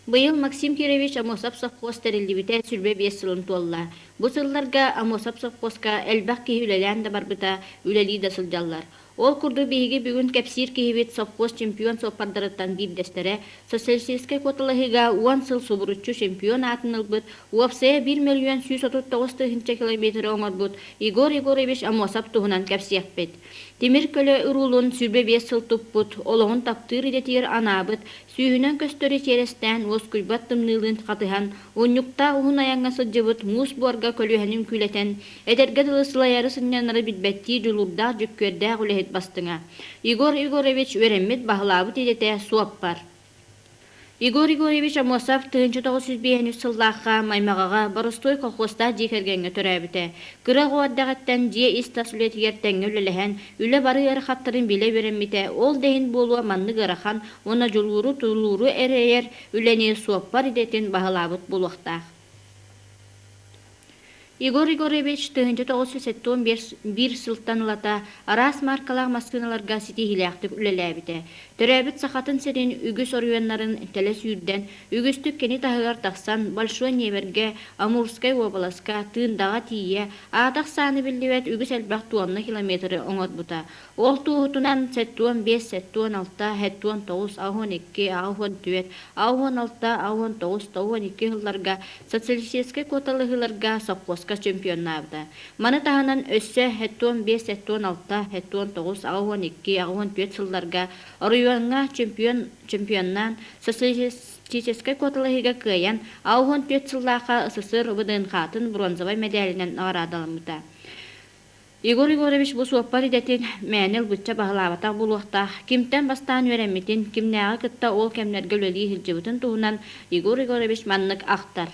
Быйыл Максим Кирович Аммосов совхоз тэриллибитэ 25 сылын туолла. Бу сылларга Аммосов совхозка элбэх киһи үлэлээн да барбыта, үлэлии да сылдьаллар. Ол курдук биһиги бүгүн кэпсиир киһибит совхоз чемпион суоппардарыттан биирдэстэрэ, социалистическай куоталаһыыга 10 сыл субуруччу чемпион аатын ылбыт, уопсайа 1 мөлүйүөн 139 тыһыынча километры оҥорбут Егор Егорович Аммосов туһунан кэпсиэхпит. Тимир көлө уруулун 25 сыл туппут, олоҕун таптыыр идэтигэр анаабыт, Сүүһүнэн көстөрү чиэрэстээн, уоскуйбат тымныылыын хатыһан, унньуктаах уһун айаҥҥа сылдьыбыт муус буорга көлүөһэни үҥкүүлэтэн, эдэргэ дылы сылайары-сынньанары билбэттии дьулуурдаах дьүккүөрдээх үлэһит бастыҥа. Егор Егорович үөрэммит, баһылаабыт идэтэ суоппар. Егор Егорович Аммосов 1953 сыллаахха Маймаҕаҕа боростуой колхуостаах дьиэ кэргэҥҥэ төрөөбүтэ. Кыра оҕо эрдэҕиттэн дьиэ ис-тас үлэтигэр тэҥҥэ үлэлэһэн, үлэ бары ыарахаттарын билэ үөрэммитэ, ол да иһин буолуо маннык ыарахан уонна дьулууру, тулууру эрэйэр үлэни суоппар идэтин баһылаабыт буолуохтаах. Егор Егорович 1971 сылтан ылата араас мааркалаах массыыналарга ситиһиилээхтик үлэлээбитэ. Төрөөбүт Сахатын сирин үгүс оройуоннарын тэлэ сүүрдэн, үгүстүк кини таһыгар тахсан Большой Невергэ, Амурскай уобаласка, Тыындаҕа тиийэ, аата-ахсаана биллибэт үгүс элбэх туонна километры оҥорбута. Ол туоһутунан 75, 76, 79, 82, 84, 86, 89, 92 сылларга социалистическай куоталаһыыларга сопхуоска чемпионнаабыта. Маны таһынан өссө 75, 76, 79, 82, 84 сылларга оройуоҥҥа чемпион чемпионнаан социалистическай куоталаһыыга кыайан 64 сыллаахха СССР ВДНХ-тын бронзовай мэдээлинэн наҕараадаламмыта. Егор Егорович бу суоппар идэтин мээнэ ылбычча баһылаабатах буолуохтаах, кимтэн бастаан үөрэммитин, кимнээҕи кытта ол кэмнэргэ үлэлии сылдьыбытын туһунан Егор Егорович маннык ахтар.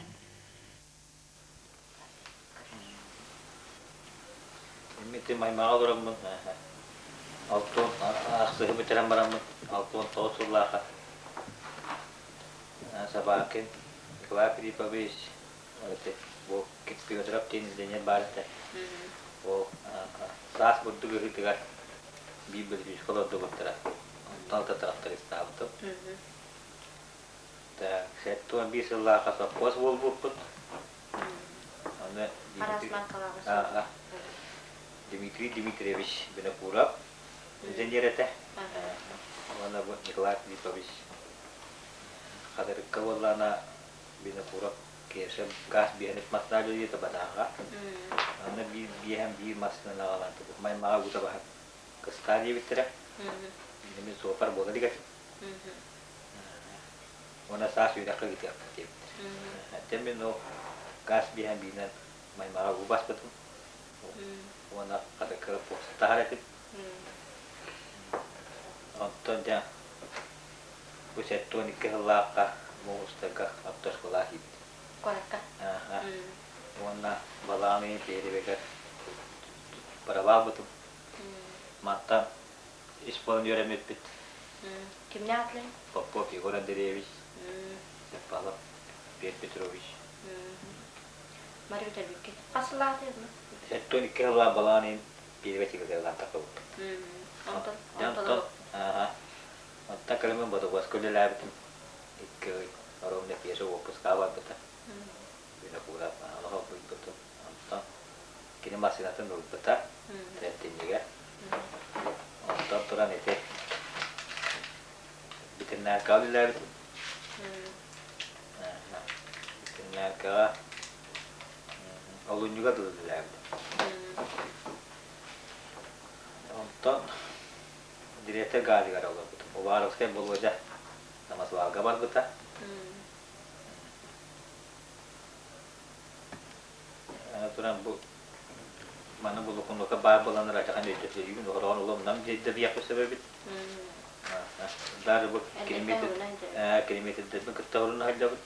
Ити маймаҕа олороммун алтыан ахсыһы бүтэрэн бараммын 69 сыллаахха Собакин Николай Филиппович бу Петров диэн инженер баар этэ. Ол саас бурдук ыһыытыгар биир бөлүһүөскэ олордубуттара. Онтон алта трактористаабытым. Так, 71 сыллаахха сопхуос буолбуппут. Аны Дмитрий, Дмитрий Дмитриевич Винокуров инженер этэ. Уонна бу Николай Филиппович Хатырыкка буоллаҕына Винокуров Кеша газ биэһэн массаж үлэлиэтэ бадааҕа. Онно биир биэһэн биир массыынаны аҕалан маймаҕа уута баһан кыстаа диэбиттэрэ. Мин суоппар буола илик этим. Уонна саас үөрэххэ ыытыахпыт диэбиттэр. Оттон мин ол газ биэһэн бииринэн маймаҕа уу баспытым. Уонна хатыккыра буоста таһар этим. Онтон дьэ Бу 72 сыллаахха муустарга автошкола киирбитим. Куоракка? Ааһа. Уонна балаҕан ыйын перевегэр барабаабытым. Мантан ис буолан үөрэммиппит. Кимнээх этилэр? Попов Егор Андреевич, Павлов Петр Петрович. Бары бүтэрбиккит. Хас сыллаах этэ 72 сыллаах балаҕан ыйын первый тигилэргэ тахсыбыппыт. Онтон? Онтон, ааһа. Онтон кэлэммин бодобуоска үлэлээбитим икки ый, ровно пьеса уоппускаҕа барбыта. Винокуров олох олбуйбутум. Онтон кини массыынатын ылбыта Трентиннигэ. Онтон туран ити ветеринаркаҕа үлэлээбитим. Ветеринаркаҕа олунньуга дылы үлэлээбитим. Онтон Дириэктэр газигар олорбутум. Уваровскай Болуодьа самосвалга барбыта. Аны туран бу маны булукунука баар буолан ырачахан өйдөтүлүүгүн олорон улам нам диэйдэбиэхпит сөп эбит. Даже бу километрдэрбин кытта оруна сылдьабыт.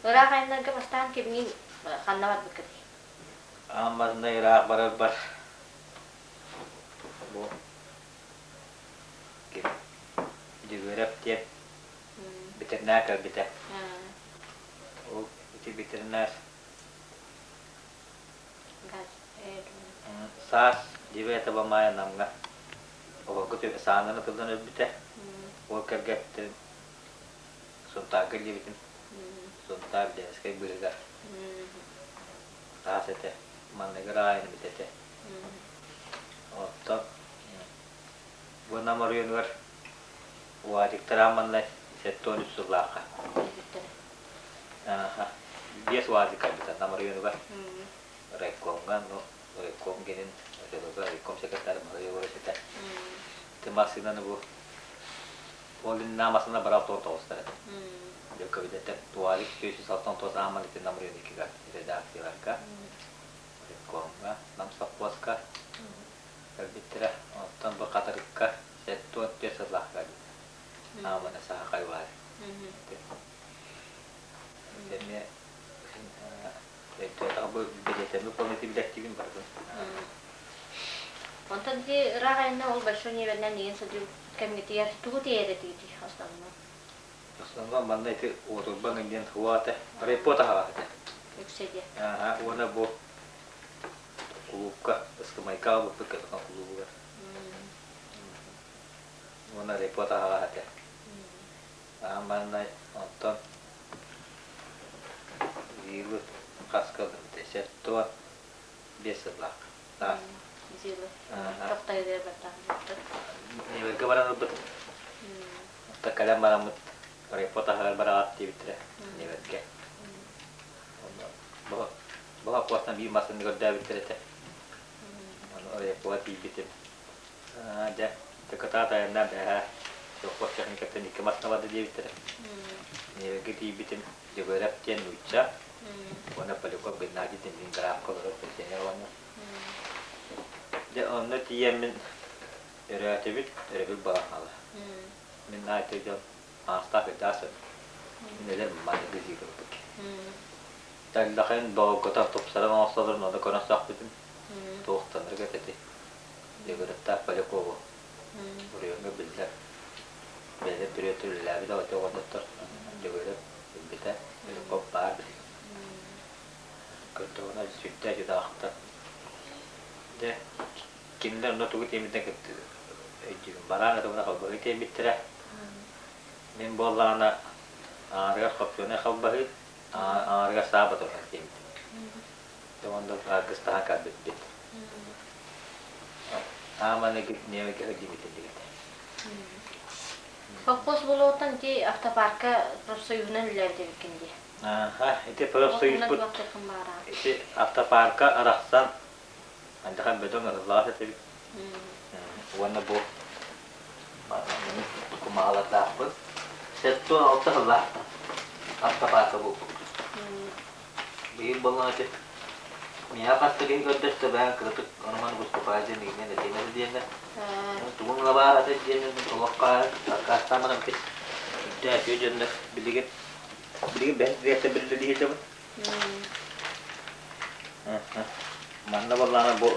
Ыраах айаннарга бастаан кимниин ханна барбыккытый? Аан маҥнай ыраах барарбар Бу ким Дьөгүөрэп диэн ветеринар кэлбитэ. Ол ити ветеринар саас 9 мая Намҥа оҕолорго саанан ытыллан өлбүтэ. Ол кэргэттэрин Сунтаарга диэбитим. Сунтаар Ленскэй быыһыгар таас этэ. Манныгыр аайын эбит этэ. Оттон бу Нам оройуонугар УАЗиктар ааманнай 73 сыллаахха. Биэс УАЗик кэлбитэ Нам оройуонугар. Райкомҥа, ну, райком генин, райком секретарь Малай Егорович этэ. Ити массыынаны бу ол иннинэ массыына барал туон тоҕустар этэ. Дьөккөбүдэттэн УАЗик 169 ааман ити Нам оройуон иккигэр редакцияларга, райкомҥа, Нам совхозка кэлбиттэрэ. Оттон бу Хатырыкка 74 сыллаах кэлбитэ. Аамана саха баар. Эмиэ бу бэлиэтэммит буолан билэттибин барытын. Онтон ити ыраах айанна ол большой ньиэбэринэн иҥин сылдьыбыт кэмҥитигэр тугу тиэйэр этигитий основном? Основном манна ити уотурбаҥ диэн хуа этэ, райпо таһаҕас этэ. Үксэ диэ. Ааһа, уонна бу кулуупка, ыскымайка аҕалбыппыт Кэтокон кулуубугар. Уонна райпо таһаҕас этэ. Аа, манна онтон Зилы хаска ылбыта 75 сыллаах. Таас. Зилы. Тохтойдуйар баттаах. Ньивергэ баран ылбытым. Оттон кэлэн бараммыт райпо таһыгар бараҕат диэбиттэрэ Ньивергэ. Онно бу хаппуостан биир массыынаны көрдөөбүттэр этэ. Ону райпоҕа тиийбитим. Дьэ, кытаат айаннаан бэҕэһээ совхоз техникаттан икки массыына барда диэбиттэрэ. Ньивергэ тиийбитим Дьөгүөрэп диэн нуучча уонна Поляков Геннадий диэн Ленинградка олорор пенсионер оҕонньор. Дьэ, онно тиийэммин өрөөтүбүт, өрөбүл буолан хаалла. Мин наайта дьон аастаах өйдөөх сөп. Мин эдэр маннык дьиикэбиппит. Тэллэхин доҕоргото тупсаран оҥостолорун ону көрөн сөхпүтүм. Туохтанарга эти Дьөгүөрэптээх Полякову оройуоҥҥа биллэр бэйэлэр бүрүөтү үлэлээбит оҕото оҕонньоттор Дьөгүөрэп билбитэ, Поляков баар билигин. Көрдөҕүнэ сүрдээх дьудаахтар. Дьэ, кинилэр онно тугу тиэммитин кытта өйдүүбүн. Бараан ытымына халбаһыы тиэммиттэрэ. Мин буоллаҕына аарыгар хопчуонай халбаһыы, аарыгар саа ботуруон тиэммитим. Дьэ онно аргыстаһан кэлбиппит. Ааманы немеке сылдьыбытын диэбитэ. Холкуос буолуоҕуттан ити автопарка профсоюһунан үлэлээбит эбиккин дии. Аха, ити профсоюзпут ити автопарка арахсан андыхан бөдөҥ ыһыллаҕас этибит. Уонна бу кумаалардаахпын. 76 сыллаахпын автопарка буолбут. Биир буоллаҕа ити миэхэ хас да киһи көрдөстө бэйэҥ кыратык ону-маны выступай диэн миигинэн этиэн этэ диэннэр. Тугуҥ лабаар ата диэн олоххо аккаастаан баран ити сүрдээх үтүө дьоннор билигин билигин бэһис дириэктэр биллилии сылдьабын. Манна буоллаҕына бу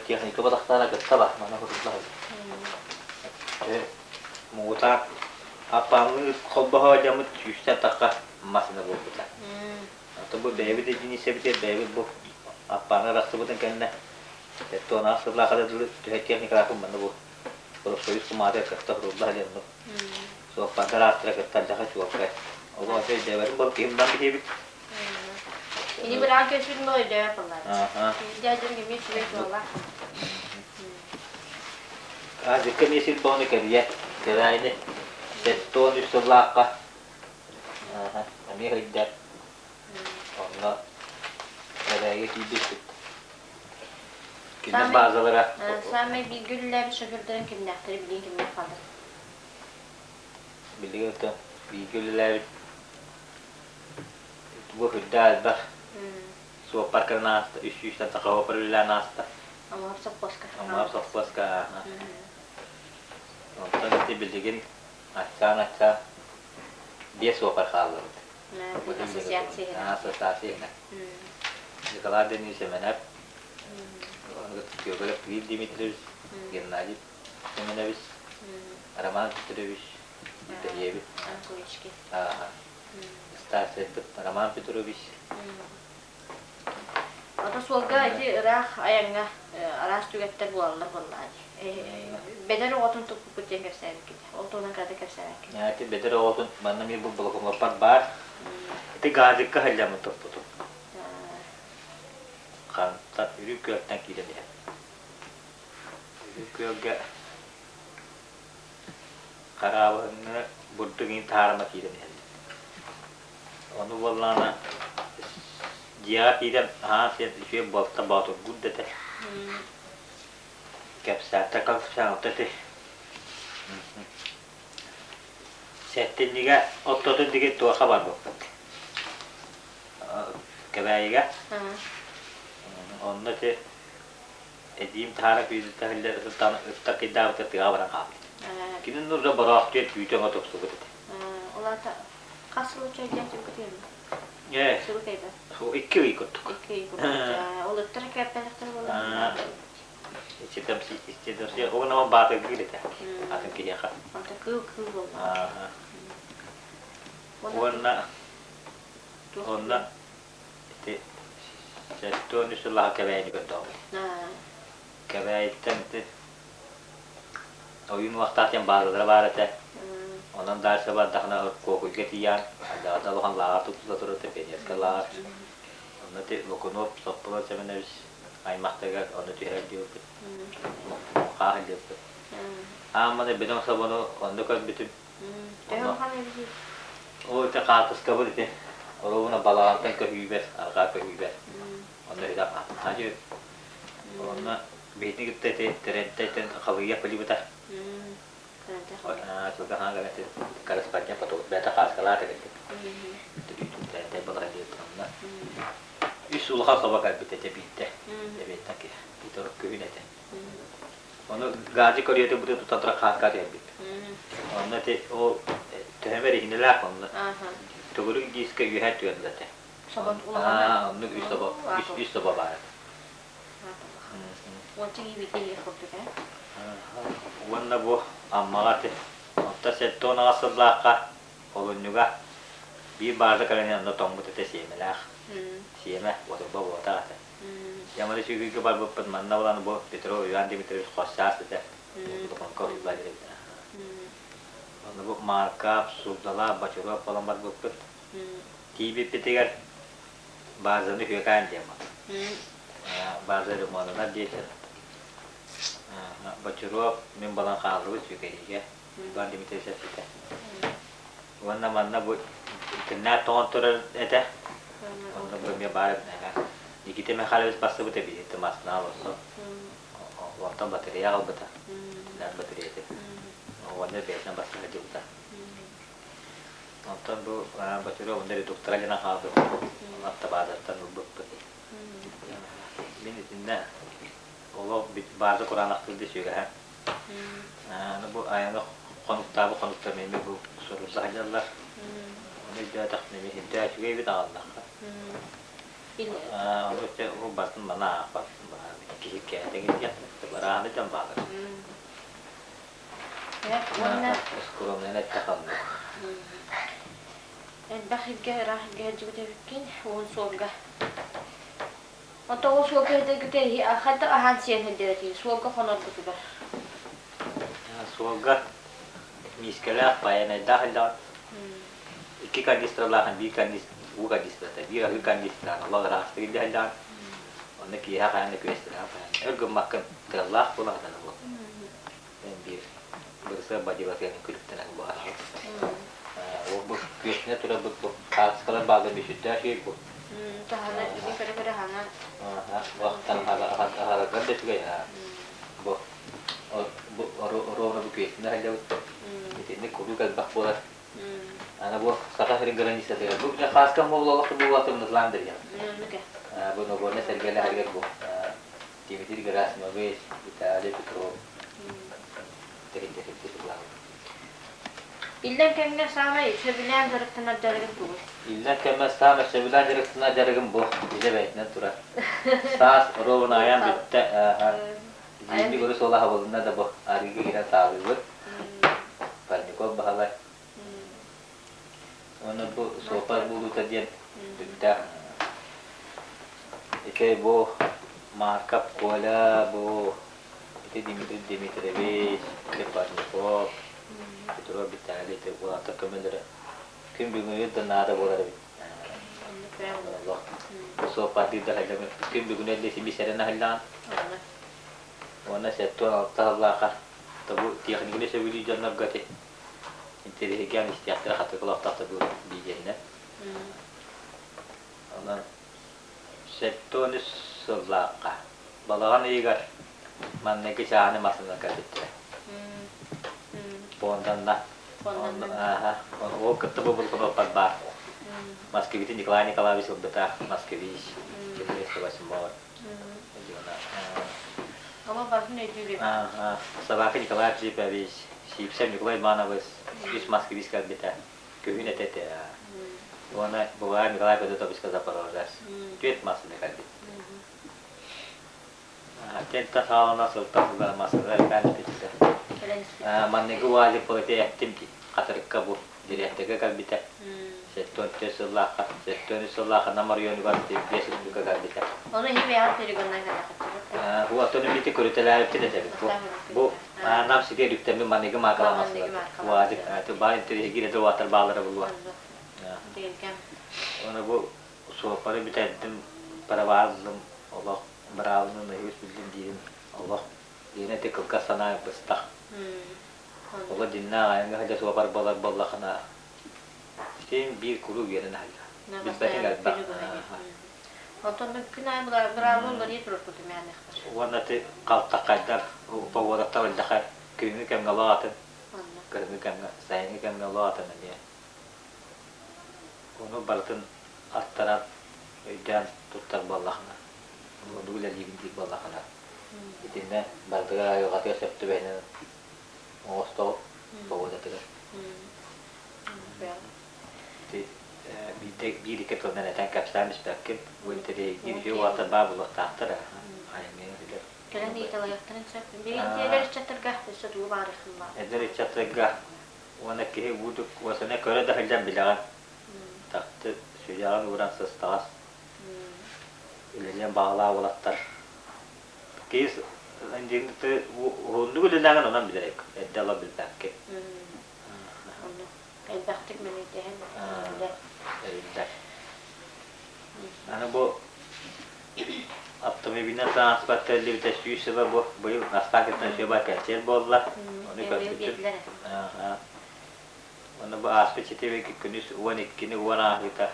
техника батахтаана кытта бар манна кутулла сылдьар. Муҥутаан аппаанныыр холбоһо дьаммыт сүүстэн тахха массыына буолбута. Оттон бу бэйэбит единицэбитигэр бэйэбит бу аппааны арахсыбытын кэннэ 76 сыллаахха да дылы түһэр техникалаахпын манна бу профсоюз кумаатыгар кытта сурулла сылдьан суоппардар ааттара кытта алдьархай чуолкай. Олох аты өйдөөбөтүм буолуп киһим дан биһиэбит. Ини быраан көрсүбүт буол өйдөөбөт буоллаҕа. Киһи дьон кимиэ үчүгэй суола. Азикка эмиэ сир боҕону кэрийэ. Кэбээйини 73 сыллаахха эмиэ сылдьар. Онно Кэбээйигэ тиийбиппит. Кинилэр базалара Саамай бииргэ үлэлээбит шофердарын кимнээхтэри билигин кимнээх хаалар? Билигин оттон бииргэ үлэлээбит бу үрдээх элбэх суоппар кыран ааста, үс сүүстэн саха суоппар үлэлээн ааста. Амур совхозка. Амур совхозка. Онтон ити билигин аччаан-аччаан биэс суоппар хааллыбыт. Ассоциация Ассоциация иһинэн. Николай Данилович Семенов, Федоров Кирилл Дмитриевич, Геннадий Семенович, Роман Петрович, Итальевич, старшайбыт Роман Петрович. Ото суолга ити ыраах айаҥҥа араас түгэттэр буолаллар буоллаҕа дии. Бэдэр оҕотун туппуппут диэн кэпсээбиккит. Ол туһунан кырата кэпсээбэккин. Ити бэдэр оҕотун манна эмиэ бу блокомоппар баар. Ити газикка сылдьаммын туппутум. Хантан Үрүҥ Күөлтэн киирэн иһэн. Үрүҥ Күөлгэ хараабыһыҥҥа бурдук иин таһаарыма киирэн иһэллэр. Ону буоллаҕына дьиэҕэ киирэн аһаан сиэн үчүгэй буолта боотургуур да этэ. Кэпсээтэ кэпсээҕитэ ити. Сэттинньигэ оттотун диги туоха барбыппыт. Кэбээйигэ. Онно ити эдиим таһаара күүтүттэ иһиллэр ытыттаан ыттар кыйдаабыта тыаҕа баран хаалбыт. Кини нурда бороох диэн түүтэ оҥо тупсубут этэ. Ол аата хас сыл үчүгэйдээх түбүкүтүн? Ээ. Сылы кэйбэ. 2 ый курдук. 2 ый курдук. Ол ыттар кээппэтэхтэр буолла. Иччитэмсийэ уонна баатыргыыр этэ атын киһиэхэ. Онто кыыл кыыл буолла. Уонна онно ити 73 сыллааҕы Кэбээйини көрдөҕүм. Кэбээйиттэн ити ойуун уохтаах диэн баазалара баар этэ. Онон дальше бардахына Куокуйга тиийэн, Аллаҕата улахан лааҕыр тутулла турар этэ, пионерскай лааҕыр. Онно ити Лукунов, Соппулов Сэмэнэбис аймахтарыгар ону түһэр диэбиппит. Муҥхаах диэбиппит. Аан маны бөдөҥ собону онно көрбүтүм. Төһө улахан эбитий? Ол ити хаартыскабыт ити оруобуна балаҕантан көһүүбэр, арҕаа көһүүбэр. Онно үһү хаһан Онно биһитини кытта ити Тэрэнтэйтэн халыйа пылибыта. Сылга хаан кэлэн корреспондент потолок бэйэтэ хааскалаата кэлбит. Тэрэнтэй балаҕан диэбит онно. Үс улахан собо кэлбит этэ биирдэ. Эбиэттэн киһи. Күһүн этэ. Ону газы көрүөтэ буту тутан туран хааска түһэрбит. Онно ити ол төһөм эриһинэлээх онно. Төгүрүк диискэ үөһэ түһэн этэ. Собо улахана. Оннук үс собо үс собо баар этэ. Уонча киһи биир курдук ээ. Уонна бу Аммаҕа ити оттон 78 сыллаахха олунньуга биир бааза кэлэн онно тоҥмут этэ сиэмэлээх. Сиэмэ уотурба буотах этэ. Яманы сүүрүүгэ барбыппыт манна булан бу Петров Иван Дмитриевич хос саас этэ. Духонков Иван эбит. Онно бу Маркап, Сурдалаах, Бочуров буолан барбыппыт. Тиийбиппитигэр базаны үһүөкээн диэн бар. База ремонунар диэтин. Бочуров мин балан хааллыбыт сүүкэйиигэ. Иван Дмитриевич эппитэ. Уонна манна бу интернат тоҥон турар этэ. Онно бу эмиэ баар эбит. Никита Михайлович бассыбыт эбит массыына олорсо. Онтон батарея аҕалбыта. Интернат батареята. Уонна бэйэтинэн басса сылдьыбыта. Онтон бу Бочуров онно редуктора гынан хаалбыт. Автобазаттан ылбыппыт. Мин итиннэ олох бааза кураанахтыыр да сүгэһэ. Аны бу айаҥҥа хонуктаабыт хонуктар эмиэ бу сурулла сылдьаллар. Ону өйдөөтөхпүнэ эмиэ сирдээх үчүгэй эбит аҕаллахха. Ону өссө ол барытын маны аахпаппын киһи кээтэгин диэн барааны дьон баалар. Уонна Скромнай эттэхэ оннук. Элбэх сиргэ ыраах сиргэ сылдьыбыт эбиккин уһун суолга. Онтон ол суолга сылдьаргыта хайдах аһаан сиэн сылдьар этигит суолга хоноргутугар? Суолга миискэлээх, байанайдаах сылдьаҕын. Икки канистралаах, биир канистр, уу канистрата, биир аһыы канистра, олох ыраастык илдьэ сылдьаҕын. Онно киэһэ хайаан да күөстэлээх хайаан. Өр гыммаккын, тыаллаах буолан сытан буол. Эн биир бырысыап бадьыылатыгар күлүктэнэн буһараҕын. Ол бу күөстэнэ турарбыт бу хаартыскалар бааллар сүрдээх үчүгэй бу. Таһана илин көрө-көрө аһана. Вахтан аһараргар да үчүгэй. Бу бу оруобуна бу күөстэнэ сылдьабыт. Итинник куруук элбэх буолар. Аны бу Саха сирин границатыгар бу хааскан буолуолах буолуолах Нурлан диэн. Бу Ногорно сэргэлэһэригэр бу Дмитрий Герасимович, Виталий Петров тэрилтэ сыллаабыт. Иллэҥ кэмҥэ саамай сөбүлээн дьарыктанар дьарыгын тугуй? Иллэҥ кэмҥэ саамай сөбүлээн дьарыктанар дьарыгым бу, илэ бэйэтинэн турар. Саас оруобуна айан бүттэ, зимний өрүс суола аһабылынна да бу арыыга киирэн саалыыбыт. Парников Баһылай. Уонна бу суоппар буолуута диэн бүттэ. Ити бу Марков Коля бу ити Дмитрий Дмитриевич, Степанников, Петров Виталий уолаттар көмөлөрө күн бүгүнү да наада буолар эбит. Олох суоппардыыр да сылдьан күн бүгүнү эллэ сибиисэрин аһыллаҕын. Уонна 76 сыллаахха бу техниканы сөбүлүүр дьоннорго ити интэриэһиргээн истиэхтэрэ хатык олохтоохтор бу биидьэннэр. Онон 73 сыллаахха балаҕан ыйыгар манныгы чааһыны массыынанан кэлбиттэрэ. Фонданна. Ол кытта бу булкунуоппар баар. Москвитин Николай Николаевич ылбыта, Москвич, 408. Омо барытын өйдүүр Собака Николай Филиппович, Сиипсэм Николай Иванович, үс Москвич кэлбитэ. Күһүн этэ этэ. Уонна Булаа Николай Федотовичка Запорожец. Түөрт массыына кэлбит. Тентэн саҕалана сылтан сыллар массыына элбээн испитэ. Манныгы УАЗик полите эттим дии. Хатырыкка бу дириэктэргэ кэлбитэ. 74 сыллаахха, 73 сыллаахха Нам оройуонугар биэс республика кэлбитэ. Ону иһи бэйэҕит перегоннан кэлэххитчибит. Уотун эмити көрүтэлээбиттин этэбит. Бу бу Нам ситиэр үктэммит маныгы маакаламасылар. УАЗик баар интэриэһигир эдэр уаттар бааллара булуо. Оны бу суоппары бүтэрдим, паровазлым, олох быраабынан өһүс биллим диирим олох диэн эти кылгас санаа быстах. Оло дьиннээх айаҥҥа сылдьа суопар буолар буоллахына син биир куруук үөрэн аһыллар. Билбэтиҥ элбэх. Онтон күн аайы быраабы уларыйа турар курдук мээнэхтэр. Уонна ти халтаххайдар погодаттар ылдьахар күһүҥҥү кэмҥэ олох атын, кыһыҥҥы кэмҥэ, сайыҥҥы кэмҥэ олох атын эмиэ. Ону барытын аттаран өйдөөн туттар буоллахына, оннук үлэлиибин диир буоллахына, итиннэ барытыгар айылҕатыгар сөп түбэһинэн оҥосто погодатыгар. Ити биирдэ биир-икки тылынан этэн кэпсээн испэккин, бу интэриэһиргиир үчүгэй уолаттар баар буолуохтаахтар айымньы үлэр. Кэлэн ыйыталаһыахтарын сөп. Билигин эдэр ыччаттарга өссө тугу баҕарыаххын баар? Эдэр ыччаттарга уонна киһи уутук уосана көрө да сылдьан билэҕин. Тахты сүрэҕин ууран сыстаҕас үлэлиэн баҕалаах уолаттар. Киһи уһуннук үлэлээҕин онон билэр эрдэ ыла билбэккин. Элбэхтик мэнийдэһэн Эриллэр. Аны бу автомобильнай транспорт тэриллибитэ 100 сыла бу быйыл Настаакыттан үчүгэй кэнсиэр буолла. Ону көрбүтүм. Уонна бу ааспыт ситимики күнүс 12-ни уон ааһыыта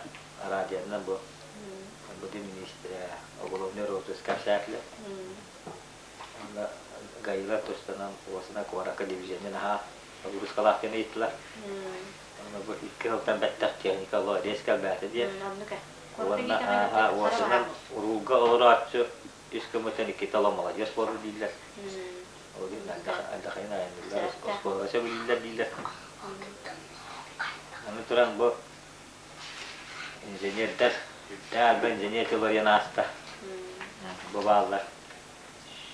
радионан бу МВД министрэ уголовный розыск кэпсээтилэр. Онно ГАИлар тустанан уосана куоракка дивизионы наһаа нагрузкалаах диэн ыйыттылар. Онно бу икки сылтан бэттэх техника оло резко элбээтэ диэн. Уонна уосанан уруулга олорооччу үс көмөтөн иккитэ оло молодец буолар дииллэр. Ол иһин алдьархайын айанныыллар, оскуолаҕа сөбүлүүллэр дииллэр. Аны туран бу инженердэр, үрдээх элбэх инженер тылларыйан ааста. Бу бааллар.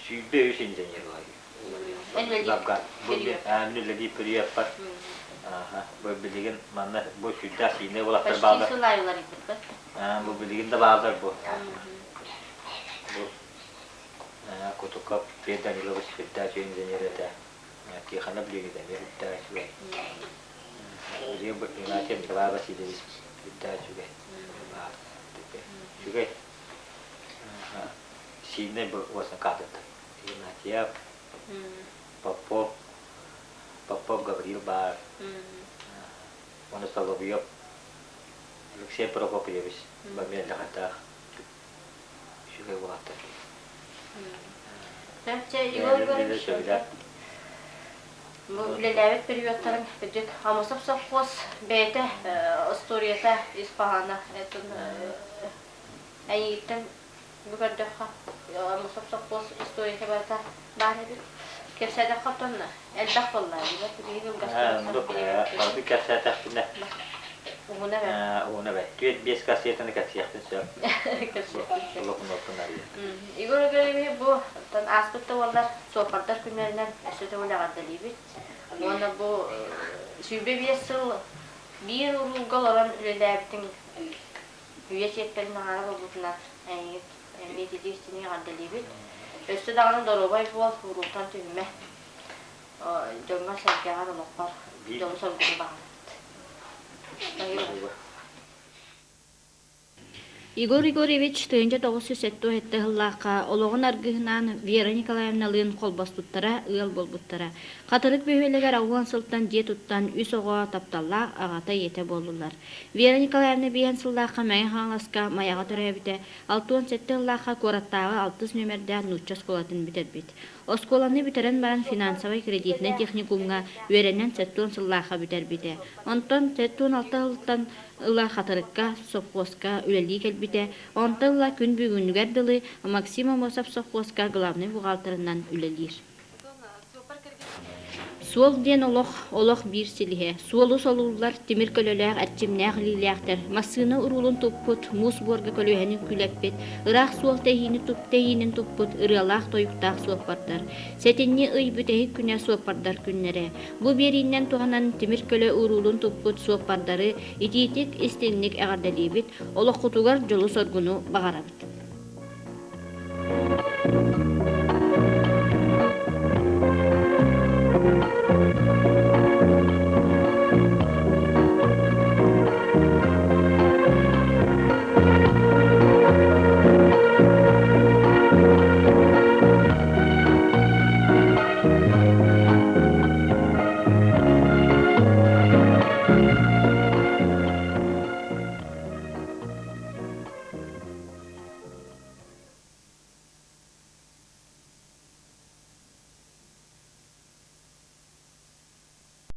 123 инженер уларыйар. Бу мин үлэлиир периодпар бу билигин манна бу сүрдээх сиинэ уолаттар бааллар. Почти сыл аайы уларыйбыт. Бу билигин да бааллар бу. Бу Кутуков Петр Данилович сүрдээх үчүгэй инженер этэ. Тихонов Леонид эмиэ сүрдээх үчүгэй. Билигин бу Игнатьев Николай Васильевич сүрдээх үчүгэй. Үчүгэй. Сииннэй бу уосан кадрдар. Игнатьев, Попов, Попов Гаврил баар. Уонна Соловьев Алексей Прокопьевич Бамеллахатаах үчүгэй уолаттар. Чэ, Егор Егорович, бу үлэлээбит периодтарын кырдьык Амосов совхоз бэйэтэ историята ис хоһооно эйигиттэн бу көрдөххө Амосов совхоз историята барыта баар эбит. Кэпсээтэххэ оттон элбэх буолла билигин Барытын кэпсээтэхпинэ Уһуна бэрт. Уһуна бэрт. Түөрт биэс кассетаны кэпсиэхпин сөп. Блокнотун арыйан. Егор Егорович бу ааспыт да буоллар суоппардар күннэринэн өссө төгүл эҕэрдэлиибит. Уонна бу 25 сыл биир уруулга олорон үлэлээбитиҥ үйэ чиэппэрин аҥаара буолбутунан эйигин эмиэ итии истиҥник эҕэрдэлиибит. Өссө даҕаны доруобай буол, уруултан түһүмэ. Дьоҥҥор-сэргэҕэр, олоххор дьолу-соргуну баҕарабыт. Егор Егорович 1977 сыллаахха олоҕун аргыһынаан Вера Николаевналыын холбоспуттара, ыал буолбуттара. Хатырык бөһүөлэгэр 60 сылтан дьиэ туттан үс оҕо тапталлаах аҕата-ийэтэ буоллулар. Вера Николаевна биэһэн сыллаахха Мэҥэ Хаҥаласка Майаҕа төрөөбүтэ, 67 сыллаахха куораттааҕы алтыс нүөмэрдээх нуучча оскуолатын бүтэрбит. Оскуоланы бүтэрэн баран финансовай-кредитнэй техникумҥа үөрэнэн 70 сыллаахха бүтэрбитэ. Онтон 76 сылтан ыла Хатырыкка совхозка үлэлии кэлбитэ. Онтон ыла күн бүгүнүгэр дылы Максим Аммосов совхозка главнай бухгалтерынан үлэлиир. Суол диэн олох, олох биир силиһэ. Суолу солууллар, тимир көлөлөөх, эрчимнээх илиилээхтэр, массыына уруулун туппут, муус буорга көлүөһэни күлэппит, ыраах суол тэһиини тэһиинин туппут ырыалаах-тойуктаах суоппардар. Сэтинньи ый бүтэһик күнэ суоппардар күннэрэ. Бу биэриинэн туһанан тимир көлө уруулун туппут суоппардары итиитик, истиҥник эҕэрдэлиибит, олоххутугар дьолу-соргуну баҕарабыт.